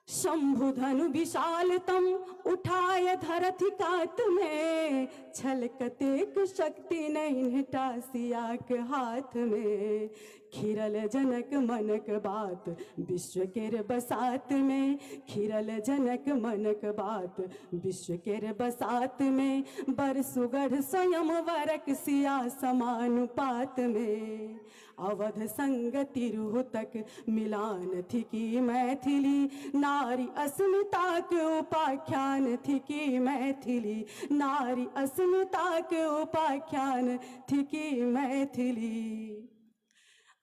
शंभु धनु विशाल तम उठाय धरथि कात में, छल कतेक शक्ति नैन्हटा सियाक हाथ में। खिरल जनक मनक बात विश्व केर बसात में, खिरल जनक मनक बात विश्व केर बसात में। बर सुगढ़ स्वयं वरक सिया समानुपात में। अवध संग तिरहुतक मिलान थिकी मैथिली, नारी अस्मिताक उपाख्यान थिकी मैथिली, नारी अस्मिताक उपाख्यान थिकी मैथिली।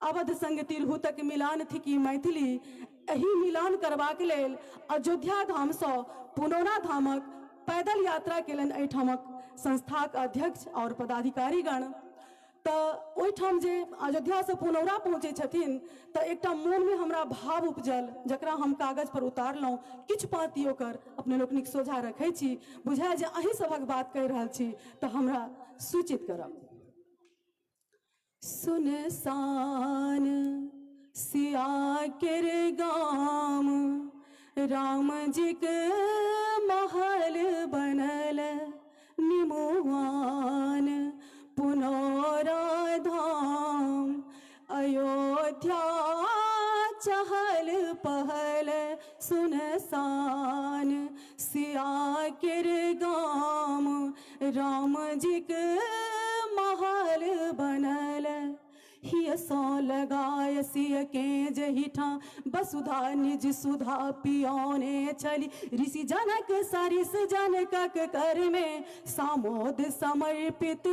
अवध संग तिरहुतक मिलान थिकी मैथिली। एहि मिलान करबाक लेल अयोध्या धामसँ पुनौरा धामक पैदल यात्रा केलनि एहिठामक संस्थाक अध्यक्ष आओर पदाधिकारीगण। तऽ ओहिठाम जे अयोध्यासँ पुनौरा पहुँचै छथिन तऽ एकटा मोनमे हमरा भाव उपजल, जकरा हम कागज पर उतारलहुँ। किछु पाँति ओकर अपने लोकनिक सोझा रखै छी। बुझाय जे अहीं सभक बात कहि रहल छी तऽ हमरा सूचित करब। सुनसान सिया केर गाम, राम जीक महल बनल निमुआन, पुनौरा धाम अयोध्या चहल पहल, सुनसान सिया केर गाम, राम जीक महल बनल। हियसँ लगाय सिय के जहिठाँ वसुधा निज सुधा पियौने छली, ऋषि जनक सरिस जनकक कर में सामोद समर्पित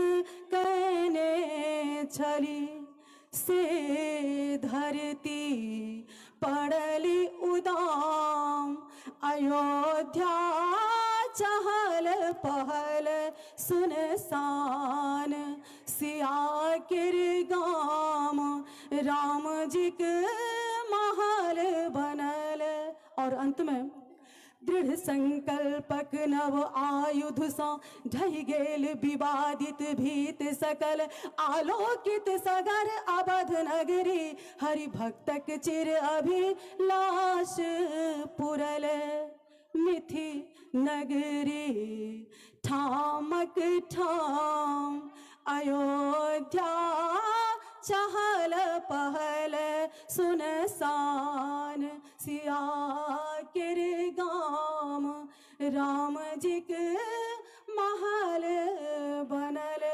कयने छली, से धरती पड़ली उदाम, अयोध्या चहल पहल, सुनसान सिया केर गाम, राम जीक महल बनल। और अंत में दृढ़ संकल्पक नव आयुध सँ ढहि गेल विवादित भीत सकल, आलोकित सगर अवध नगरी, हरि भक्तक चिर अभिलाष पुरल। मिथि नगरी ठामक ठाम, अयोध्या चहल पहल, सुनसान सिया केर गाम, राम जीक महल बनल।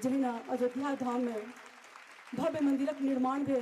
जहिना अयोध्या धाममे भव्य मन्दिरक निर्माण भेल।